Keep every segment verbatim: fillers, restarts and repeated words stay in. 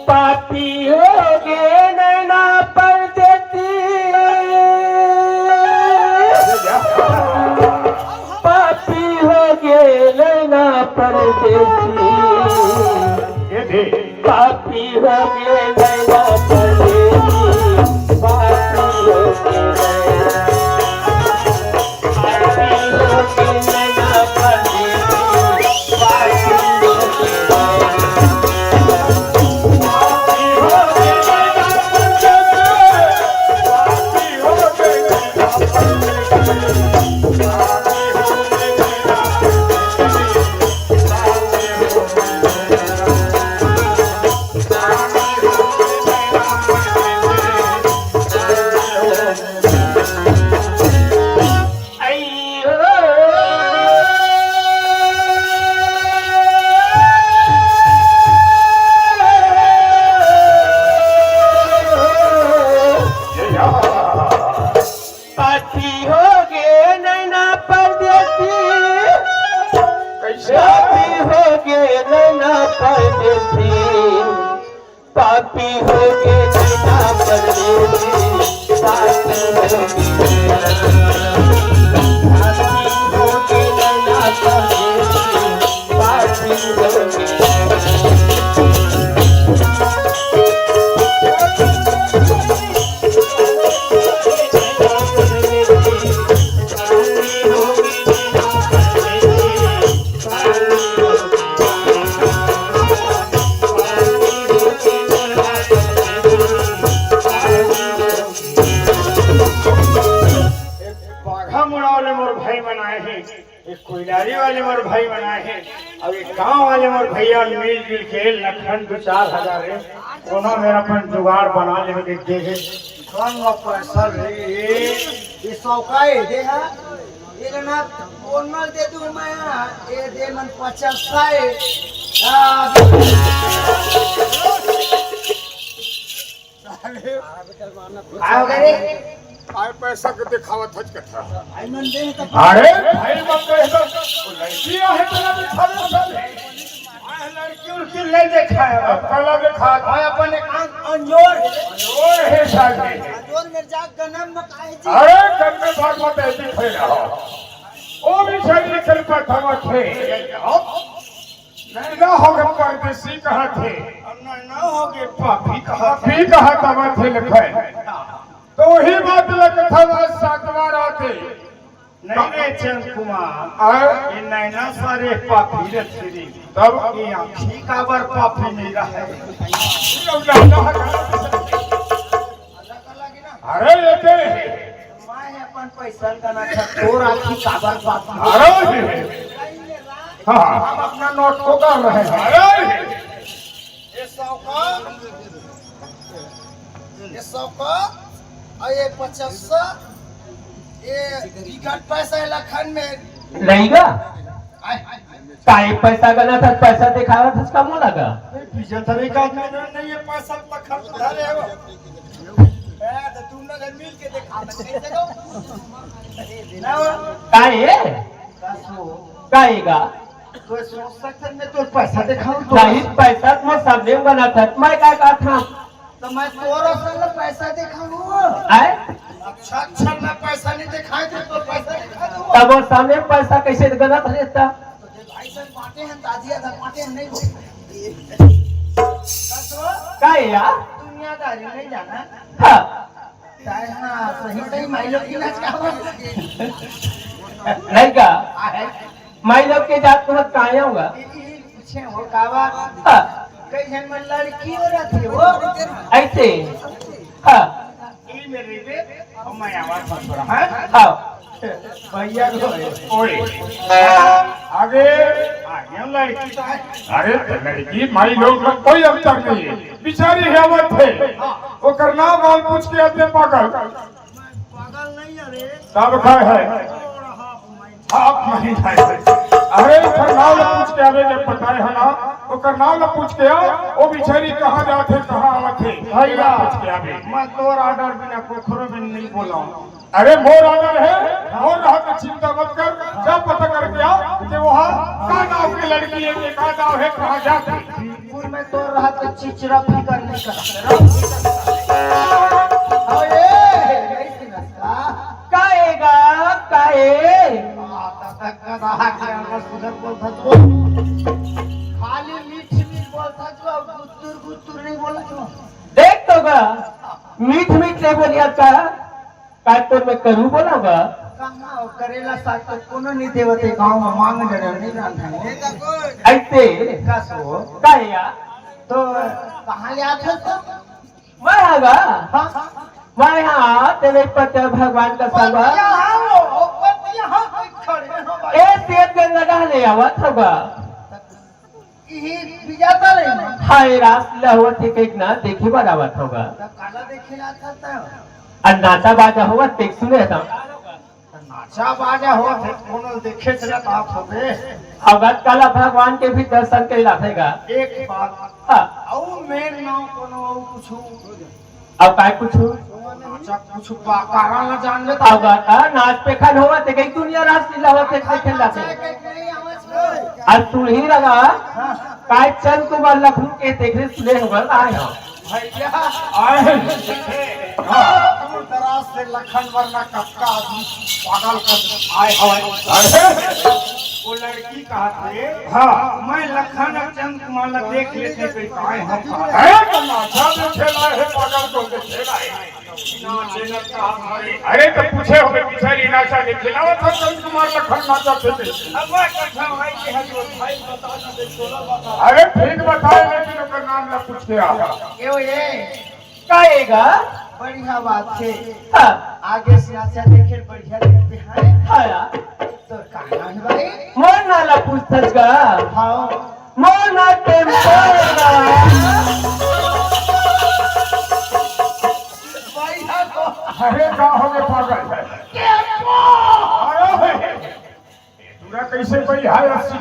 पापी होगे नैना परदेसी, पापी होगे नैना परदेसी, ये दे। पापी होगे नैना परदेसी, पापी होगे नैना। पापी होगे नैना परदेसी, कैसे? पापी होगे नैना परदेसी, पापी होगे नैना परदेसी, पापी होगे, पापी होगे नैना परदेसी, पापी होगे। बाघा मुड़ा वाले मोर भाई मन आए हे, एक कोइलारी वाले मोर भाई मन आए हे, अउ एक गांव वाले मोर भैया मिलजुल के लखन दू चार हजार हे, कोनो मेर अपन जुगाड़ बना ले दे हे। कौन ला पैसा रे? ये सौ का हे, दे हा। ये ना, कौन ला दे दूं मैं? ये दे मन पचास का हे। आ, का हो गया रे? काय पैसा के देखावत हच कथा? भाई मन दे तो अरे भाई मन दे तो लड़की आहे, तोला दिखावे साले। आए लड़की उड़की नहीं देखाए। अब कला देखा। भाई अपन एक आंख अंजोर। अंजोर हे साले। अंजोर मेर जा गनम में काहे जी? अरे गनम भाग मत ऐसी खेल रहा। ओ भी साले चल पर धमक है। नैना होगे परदेसी कहत हे। अब नैना होगे पापी कहत हे। पापी कहत आवत हे लिखे। तो वही बात ल कथन आज सातवां रात हे। नहीं रे चंद कुमार, आय? ये नैना सारे पापी रथे रे। तब? ये आँखी काबर पापी नहीं रहे? अरे ये दे। मैं अपन पैसा गना था, तोर आँखी काबर पापी? अरे हाँ। हम अपना नोट को कर रहे हैं। अरे ये सौ का, ये सौ का, और ये पचास का, ये बिकट पैसा है लखन में। नहीं गा? आय, आय, आय। काहे पैसा गना था, पैसा दिखावा था, इसका मुंह लगा। ए, बीजा तरे का आदमी नहीं, नहीं, ये पैसा तो खर्च धरे हो। ए, तो तुम लोग मिल के देखा था, कैसे हो? ना हो? काहे? दस हो। काहे गा? तो सोच सकते मैं तो पैसा दिखाऊं तो। नहीं, पैसा तो मैं सबने गना था, मैं का कहा था? तो मैं तोर असन पैसा दिखाऊं। आय? अच्छा, अच्छा, मैं पैसा नहीं दिखाए तो, तो पैसा दिखा दूं। तब वो सामने पैसा कैसे गना था इतना? तो जे भाई सब बांटे हैं, दादी आधा बांटे हैं, नहीं बोल। का है यार? दुनियादारी नहीं जाना। हाँ। चाहे हाँ, सही, सही माई लोग की ना चाहो। नहीं का? आहे। माई लोग के जात को मत कहाँ होगा? पूछे हो कावा? हाँ। कई झन मन लड़की हो रही हो। ऐसे? हाँ। ई मेरे रे, अब मैं आवाज मत करा, हाँ? हाँ। भैया को है। ओए। आगे, आगे लड़की। अरे, लड़की माई लोग में कोई अंतर नहीं है। बेचारी हेवत है। ओकर नाम वाल पूछ के आते पागल। पागल नहीं है रे। तब का है? आप नहीं खाए। अरे, ओकर नाव ल पूछ के आबे, जब बताए है ना, ओकर नाव ल पूछ के आ, ओ बिछड़ी कहाँ जाथे, कहाँ आवथे, भैया, पूछ के आबे। मैं तोर order बिना कोखरो में नहीं बोला। अरे, मोर order है, मोर रहत चिंता मत कर, जा पता करके आ कि वहाँ का नाव के लड़की है, के का नाव है, कहाँ जाथे। मैं तो रहा तो चिचरा फिकर नहीं करता। अरे, नहीं सुनता। काहे गा, काहे? आ, तक का रहा के अंदर सुधर बोलता तो। खाली मीठ मीठ बोलता तो, गुत्तुर गुत्तुर नहीं बोला तो। देख तो गा, मीठ मीठ नहीं बोलिया का? काय तोर में करू बोला गा? कहाँ हो? करेला साग तो कोनो नहीं देवत हे गाँव में, मांग डरे नहीं जानता है। ऐसे? का सो? का यार? तो कहाँ ले आते हो तो? मैं आगा। हाँ। मैं यहाँ तेरे पति भगवान का संग। पतिया हाँ वो, वो पतिया हाँ कोई खड़े हो भाई। ए, सेब गंगा नहा ले आवत होगा। इही बिजाता रही ना। हाय, रासलीला होवत हे कहिके ना, देखे बर आवत होगा। तब काला देखे ला था तब। अउ नाचा बाजा होवत तेके सुने था। नाचा बाजा होवत हे, कोनो देखे चला बात होबे। अवत काला भगवान के भी दर्शन करे ला थेगा। एक बात। हाँ। अउ मेन नाव कोनो अउ कुछ। अब काय पूछू? अच्छा, कुछ बा-, कारण ला जान लेता। अब बता, नाच पेखन होवत हे, कहीं दुनिया रासलीला होवत हे, देखे जाथे। अब तू ही लगा, हाँ। काय चंद कुमार लखनऊ के देखे सुने होगा, आए हो। भैया। आए। हाँ। दूर दराज से लखन वरना कक्का आदमी पागल कर आए हो। अरे। वो लड़की कहा थे, हाँ। मैं लखन और चंद कुमार ला देख लेते, कहीं आए हम। अरे, तो नाचा देखे ला हे, पागल को देखे ला हे। अरे तो पूछे होबे बिचारी नाचा देखे ला आवत हे, चंद कुमार लखन नाचा थे। अब मैं कथा भाई के हाथ में भाई बता दे, छोला बता। अरे ठीक बताए, लेकिन ओकर नाम ला पूछ के आ। ये वो ये। काहे गा? बढ़िया बात हे। हाँ। आगे से नाचा देखे, बढ़िया देखे, हाँ। हाँ यार। तोर का नाम हे भाई? मोर नाम ला पूछथस गा? हाँ। मोर नाम टेम्पो हे गा। भाई, हाँ तो। अरे, का हो गया पागल? टेम्पो। अरे, पूरा कैसे भाई है अस्सी?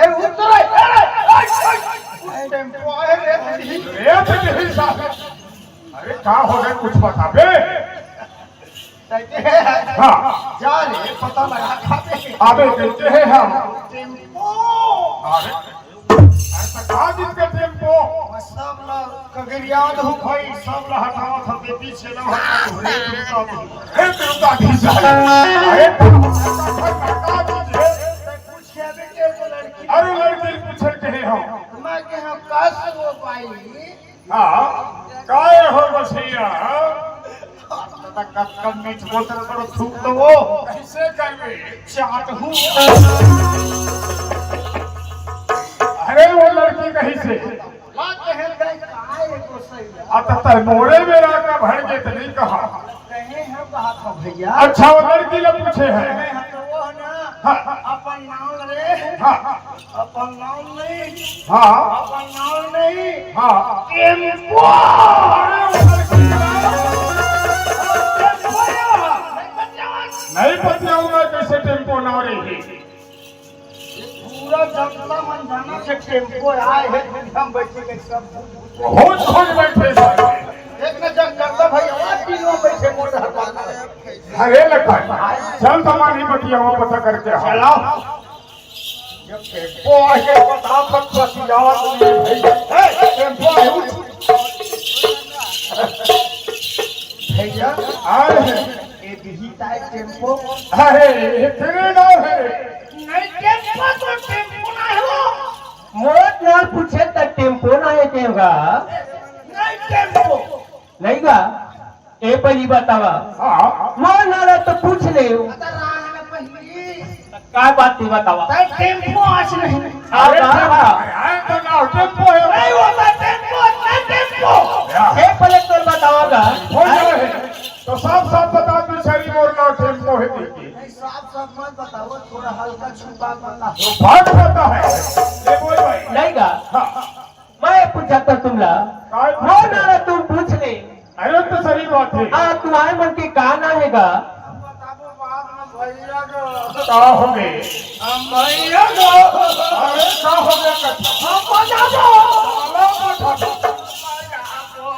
ए, उतर, ए, ए, ए, ए, टेम्पो आए रे, तेरी। ए, तो यही साहब। अरे, का हो गया, कुछ बता बे। हाँ। जा रे, पता लगा खाते। अबे, देते हैं हम। टेम्पो। अरे, अरे, तो का दिन के टेम्पो? सब ला कगरियात हो भाई, सब ला हटावत हो, पीछे ना हटावत हो, रे दुर्गा जी। हे दुर्गा जी, अरे, अरे, लड़की पूछे के हो। मैं कहे, "का सुनो भाई?" हाँ, काय हो बसिया? त कब कब मीठ बोलत रहे, थूक दो वो। कैसे करबे? चाट हूँ। अरे वो लड़की कही से। ला कहे गए, काय को सही है? अब तक मोरे में राका भर के तो नहीं कहा। कहे हम कहा था भैया। अच्छा, वो लड़की ला पूछे है। कहे हम तो वो ना। हाँ। अपन नाम रे। हाँ। अपन नाम नहीं। हाँ। अपन नाम नहीं। हाँ। टेम्पो। अरे, वो लड़की का टेम्पो है। नहीं पतियाऊंगा, कैसे टेम्पो ना रही? ये पूरा जनता मन जाना से टेम्पो आए है, हम बैठे के सब बहुत खोज बैठे सारे। एक न जन करता भाई, आवाज तीनों बैठे मोटर पर। अरे लखन, चल तो मानी बतियावा पता करके आ। चलाओ। जब टेम्पो आके फटाफट बतियावा तो ये भाई, ए, टेम्पो आए, उठ। भैया, अरे। ये दिही ताए टेम्पो। अरे, ये तेरे नाम है। नहीं, टेम्पो तो टेम्पो ना हो। मोर नाम पूछे त टेम्पो ना है केगा। नहीं, टेम्पो। नहीं गा? ए पहली बतावा। हाँ। मोर नाला तो पूछ ले। अतः राह न पहिली। का बात थी बतावा? तय टेम्पो आज नहीं। हाँ, अरे, हाँ, हाँ। अरे, तो ना टेम्पो है। नहीं होता टेम्पो, नहीं टेम्पो। या। ए पहले तो बतावा गा। हो जाए। तो साफ साफ बता दो, सर, मोर नाम टेम्पो है, दीदी। नहीं, साफ साफ मत बताओ, थोड़ा हल्का छुपा के बताओ। बात पता है। ये बोल भाई। नहीं गा। हाँ। मैं पूछा था तुमला। काय वो पूछे? नाला तुम पूछ ले। अरे तो सही बात है। आ, तुम्हारे मन के का ना है गा? हम बताबो बाद में भैया को। का हो गए? हम भैया को। अरे का हो गया कथा? हम बताबो। साला बजाबो।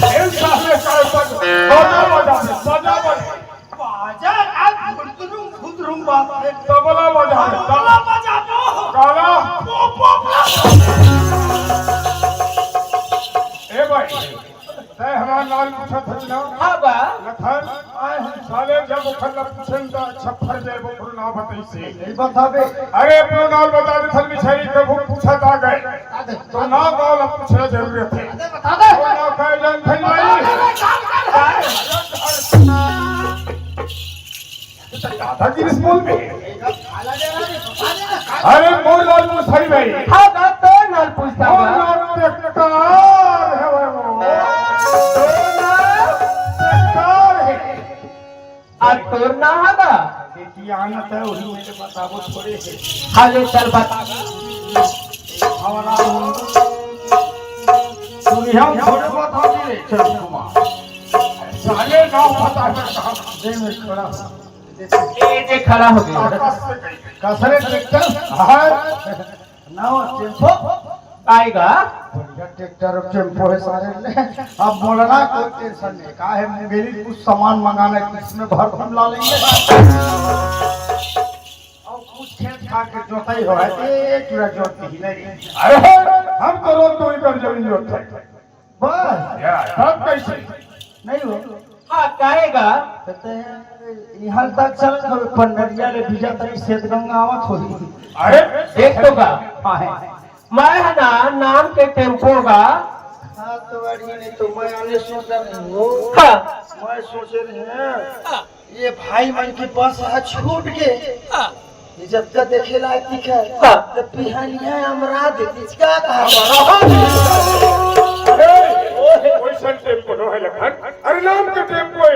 ए साले का बजा, बजा, बजा, बजा, बजा। बाजा आज घुटरू घुटरू बात है। तबला बजा, तबला बजा दो। काला। पो, पो, पो। नाल पूछत हन ना। हाँ बा। लखन, आए हम साले जब ओखर ला पूछन त अच्छा फर जाए, ओखर नाव बताइसे। नहीं बताबे। अरे, अपनो नाव बता देथन, बिचारी कभू पूछत आ गए। बता दे। तो नाव गाँव ला पूछना जरूरी है। अरे, बता दे। वो नाव का जान थई बता भाई। दे, बता दे। दादागिरी स्कूल में। अरे मोर नाव पूछत हई भाई। हाँ, का तोर नाव पूछत हई? मोर नाव टेक्टर हवय वो। तोर नाव टेक्टर हे। आ तोर नाव हे का? बेटी आनत हे, वही मेरे बताबो थोड़े से। हाँ, ले चल बता। हमारा सुनिया थोड़े बताओ रे, चल कुमार। साले गाँव पता है कहाँ। दे में खड़ा। ए जे खड़ा हो गया। कसरे ट्रैक्टर? हाँ। नाव टेम्पो? आएगा। बढ़िया ट्रैक्टर और टेम्पो है सारे ले। अब बोलना कोई टेंशन नहीं। का है, मुंगेली कुछ सामान मंगाना है, इसमें भर हम ला लेंगे। और कुछ खेत खा के जोताई हो है, एक टुरा जोत ही नहीं। अरे, हम तो रोज दो एकड़ जमीन जोतत हई। बस। या, तब कैसे? नहीं हो। हाँ, काहे गा? तो ते यहाँ तक चलत हो, पंडरिया ले बीजा तरी सेत गंगा आवत हो। अरे, देख तो गा। हाँ है। मैं है ना नाम के टेम्पो गा। हाँ, तो अड़ी नहीं तो मैं आने सोचा नहीं हो। हाँ। मैं सोचे रहे हैं। हाँ। ये भाई मन के बस ह छूट के, हाँ। ये जतका देखे लायक दिखे, हाँ। तो पिहनिया हमरा दे, इसका कहा बड़ा। अरे, ओइसन टेम्पो नो है लखन। अरे, नाम के टेम्पो है।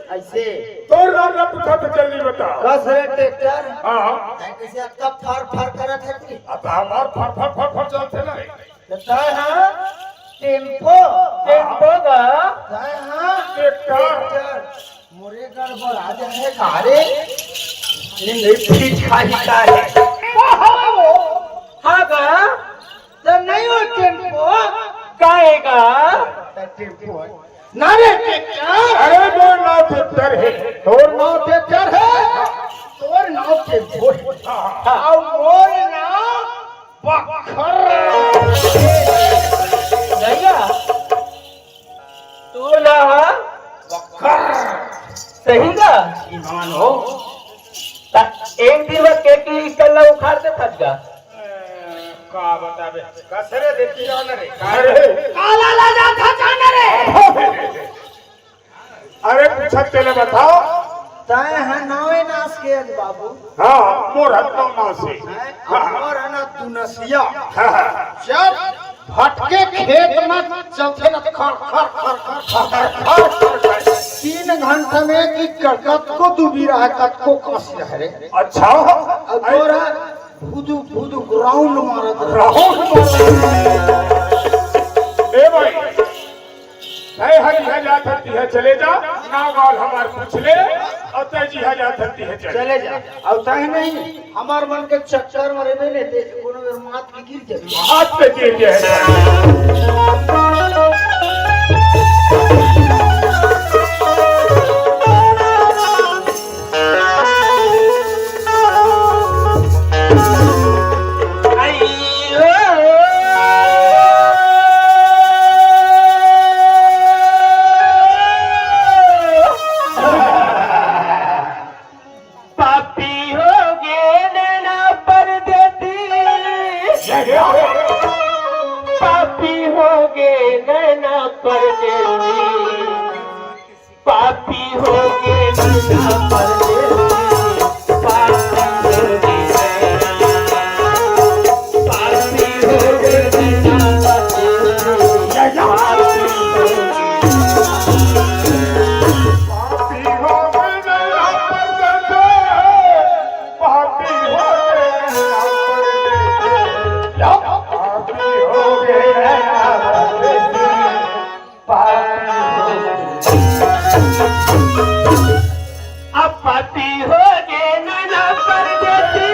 ऐसे। तोर नाम ना पूछा तो जल्दी बता। कस है ट्रैक्टर? हाँ। तैं कैसे अतका फर फर करत है कि? अब हमार फर फर फर फर चलते ना रे। तो तैं हाँ, टेम्पो। टेम्पो का? तैं हाँ, ट्रैक्टर। ट्रैक्टर। मोरे गड़बड़ा जाए का रे? ये नहीं फिट खाही का है? हाँ का? तो नहीं हो टेम्पो? काहे का? तो टेम्पो है। ना रे ट्रैक्टर। अरे मोर नाव ट्रैक्टर है। तोर नाव ट्रैक्टर है? तोर नाव टेम्पो है। हाँ। और मोर नाव बखर। भैया, तोर नाव ह? बखर। सही का? ईमान हो। त एक दिन में के की कल्ला उखाड़ दे फट गा। ए, का बताबे? कसरे देखी जान रे। अरे। काला ला जात ह जान रे। अरे पूछत तेला बताओ। तैं ह नावे नास के अज बाबू। हाँ, मोर ह नाव नास हे। हैं? हाँ। मोर ह ना तू नसिया। हाँ, हाँ। जब भटके खेत में चलथे ना खर, खर, खर, खर, खर, खर, खर, खर। तीन घंटा में कि कतको दुबी रहे, कतको कस रहे रे। अच्छा। अब तोर ह भुदु, भुदु ground मारत रहे। Ground मारत रहे। ए भाई, तैं ह जिहाँ जात हस, तिहाँ चले जा, नाव गाँव हमार पूछ ले, अउ तैं जिहाँ जात हस, तिहाँ चले चले जा। अउ तैं नहीं, हमार मन के चक्कर में रहिबे नहीं, ते कोनो बेर मात के गिर जाबे। हाथ पे गिर जाए। पापी हो गे नैना परदेसी, पापी हो गे नैना परदेसी। पापी हो गे नैना परदेसी, पापी हो गे नैना, पापी हो गे नैना परदेसी, पापी हो गे नैना परदेसी। पापी हो गे नैना परदेसी। पापी हो गे नैना परदेसी। पापी हो गे। अब पापी हो गे नैना परदेसी।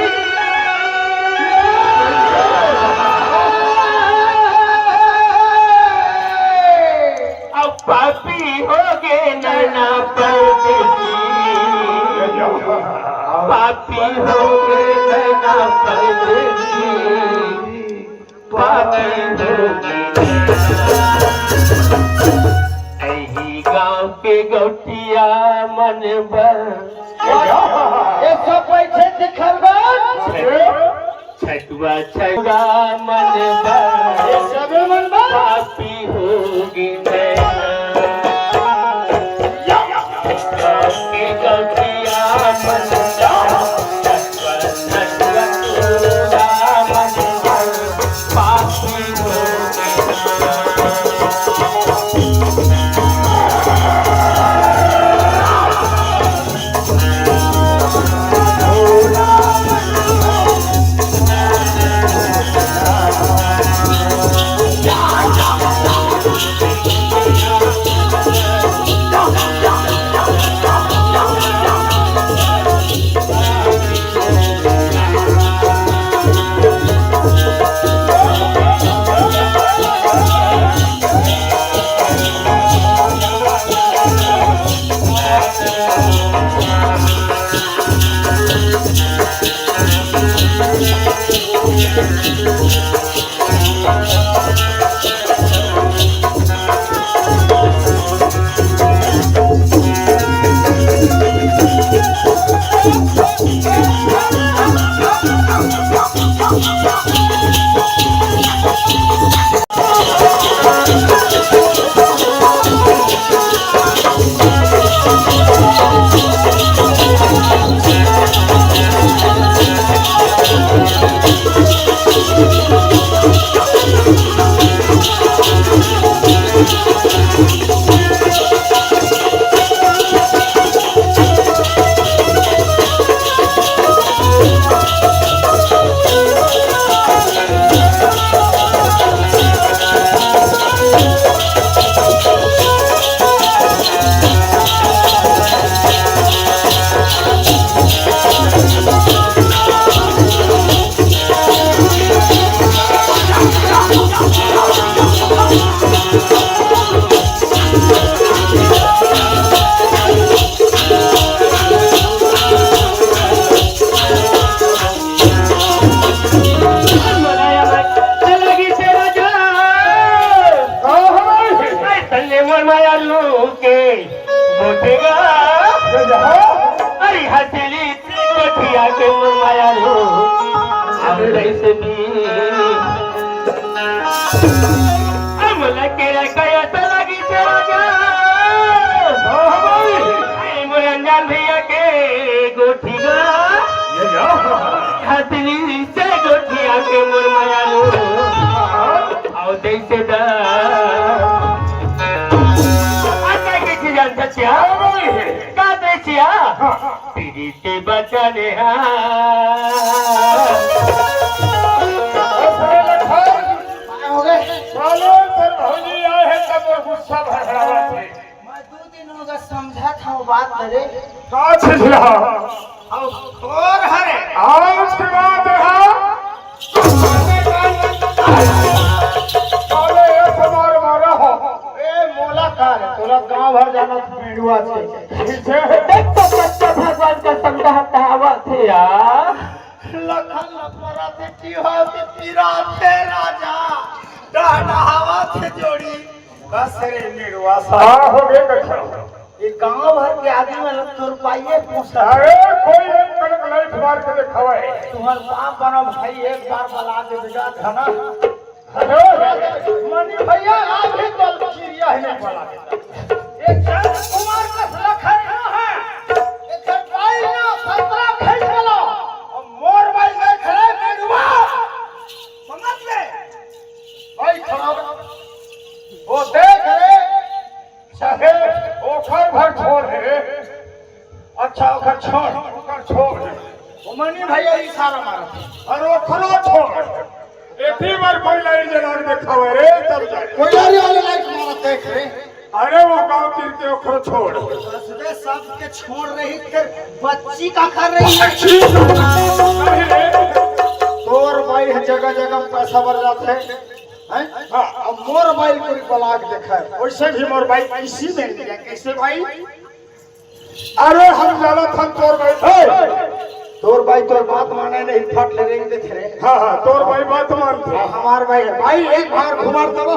अब पापी हो गे नैना परदेसी। पापी हो गे नैना परदेसी। पापी हो गे। ऐ के गौटिया मन बर। ये सब बैठे दिखल बा। छतुआ छतुआ मन बर। ये सबे मन बर। पापी होगे नैना। के गौटिया मन बर। छतुआ छतुआ मन बर। पापी होगे अरे हथेली कोठिया के मोर माया लो, अब जैसे भी हम लगे रे कया तो लगी तेरा जान। हाँ, हाँ, भाई। ए मोर अनजान भैया के गोठिया, ये क्या? हथेली से गोठिया के मोर माया लो, आओ जैसे दा। आ, का के चीज जानता क्या? हाँ, भाई। का दे चिया? हाँ, हाँ। पीरी के बचन हा। अरे लखन। का हो गए? चलो, तेरे भौजी आए हैं, तब वो गुस्सा भड़बड़ावत है। मैं दो दिन हो गए समझा था वो बात करे। का छिछला? अब खोर हरे। आज की बात है। अरे, ए तुम्हारे मारा हो। ए, मोला का रे? तोला गांव भर जाना था, बेड़ुआ से। पीछे। देख तो सच्चा भगवान का संग हटावत हे यार। लखन लपरा से की हो के पीरा थे राजा, डहडहावा थे जोड़ी। बस रे निरवा सा। हाँ, हो गए कथन। ये गांव भर के आदमी मन तोर पाइए पूछता। अरे, कोई एक कनक लाइट मार के दिखावे। तुम्हार बाप बना भाई, एक बार बला के बेटा धना। हेलो, मनी भैया, आप ही कल खीरिया ही नहीं बना देता। एक चंद कुमार का लखन ना है, एक बाई ना सतरा भेज गलो, और मोर बाई में खड़े बेडुआ, समझ ले? भाई खड़ा, वो देख रे, चाहे ओखर भर छोड़ रे, अच्छा, ओखर छोड़, ओखर छोड़। ओ मनी भैया इशारा मारत हे। अरे ओखरो छोड़। एती बार कोई लाइट जला के देखावे रे, तब जाए। कोई लारी वाली लाइट मारत देख रे। अरे वो गांव तीर के ओखरो छोड़। बस बे, सबके छोड़ रही, तेर बच्ची का कर रही है? बच्ची? नहीं रे। तोर बाई ह जगह जगह पैसा बर जात हे, हैं? हाँ। अब मोर बाई कोई बलाक देखा है। वैसे भी मोर बाई किसी में नहीं है। कैसे भाई? अरे हम जानत हन तोर बाई। हे! तोर बाई तोर बात माने नहीं, फट ले रेंग देथे रे। हाँ, हाँ, तोर बाई बात मानथे। हाँ, हमार बाई हे। बाई एक बार घुमार तब।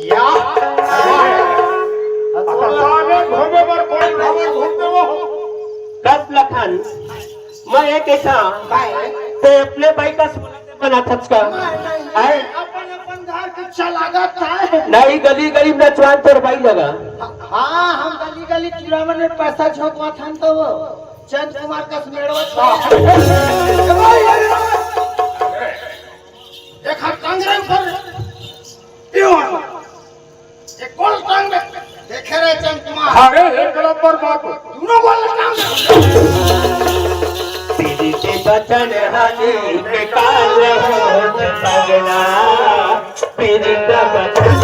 या। साले घूमे बर कोई खबर ढूंढ देवो। कस लखन, मैं ये कहिथंव, काय? ते अपने बाई कस बनाथस का? आय? अपन, अपन घर के चलागत हे। नहीं, गली गली में नचवान तोर बाई लगा। हाँ, हम गली गली चुरावन में पैसा झोंकवाथन त वो चंद कुमार कस मेड़वा। देखा, टांगरे ऊपर क्यों? ये कोन टांग में? देखे रे चंद कुमार। अरे, एक नंबर बात। दोनों गोल टांग में। पीरी के बचन हानि के काल हो सगला। पीरी के बचन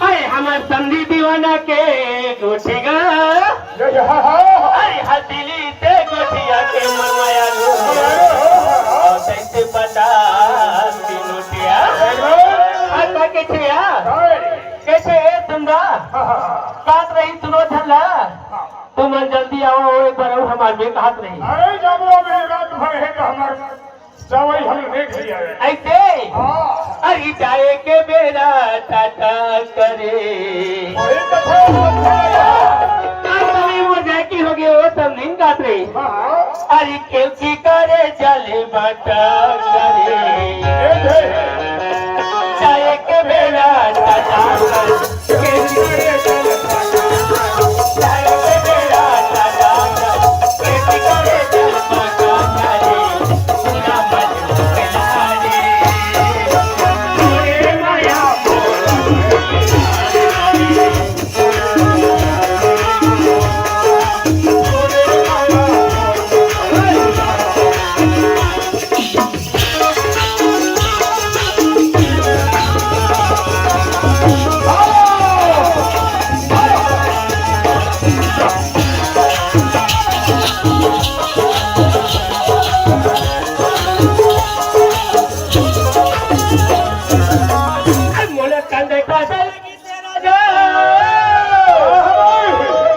अरे हमर संधि दीवाना के गोठिया। अरे हथेली ते गोठिया के मरवाया रो। और कैसे पता तीनों टिया। आता के छिया। कैसे ए तुमरा? काट रही तुनो झल्ला। तुमन जल्दी आवा, वो एक बार अउ हमार में कहत रही। अरे जब वो अभी रात भर है तो हमार सवई हम देख लिया है। ऐसे? हाँ। अरे जाए के बेरा टाटा करे। वही तो था, वो था यार। आज समय वो जाए की हो गए, वो सब नहीं काट रही। हाँ। अरे क्यों की करे जले बाटा करे। ए, ए। जाए के बेरा टाटा करे।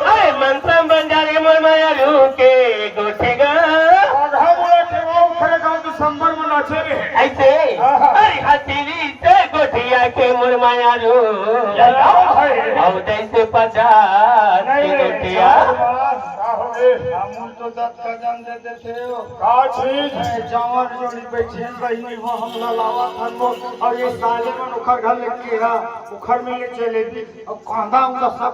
अरे मनसा बंजारे मोर माया रू के गोठेगा। आधा बोला के वो उखरे गांव दिसंबर में नाचे रहे। ऐसे? हाँ। अरे हथेली से गोठिया के मोर माया रू। लगाओ भाई। और जैसे पचास नहीं, की नहीं, गोठिया। साहब, साहब, ए, हमू तो दत्त का जान दे देते हो। का चीज? ए, जवान जोड़ी बैठे हैं, बहिनी, वो हमला लावा था वो, और ये साले मन उखर घर लेके हा, उखर में ले चले भी। अब कांदा उंदा सब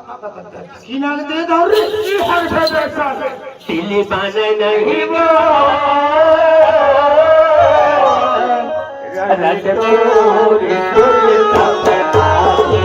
किना के दे दो रे। की हर से दे साले। दिल बने नहीं वो। रज तोरी तुल तब आके।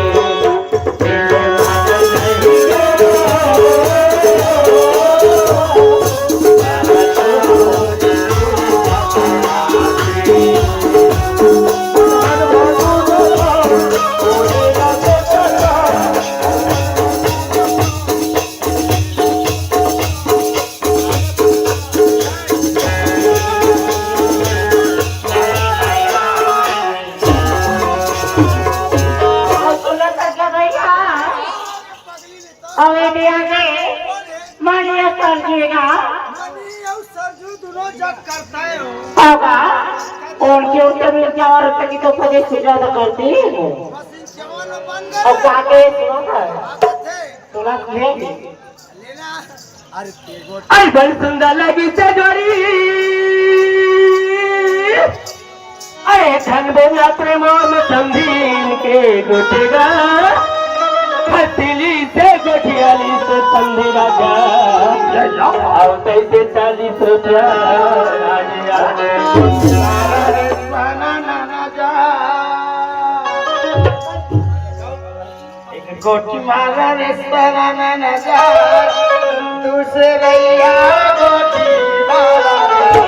अउ इंडिया के माननीय कर दिएगा। मनी अउ सरजू दुनों जग करता है हो। होगा। उनके उनके मिल के और तक तो पजे सुझाव करती है। बस इन जवान बन गए। अब जाके सुनो ना। आदत है। सुना है। लेना। अरे के गोटी। अरे बड़ सुंदर लगी से जोड़ी। अरे धन बोला प्रेमा में संधीन के गोटेगा। हथेली से गोठियाली से संधेगा। आओ तैसे चालीस रुपया। एक गोटी मारा रे सराना नजर, दूसरैया गोटी मारा रे।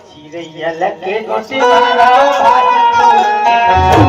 चिरैया लगे गोटी मारा भाई।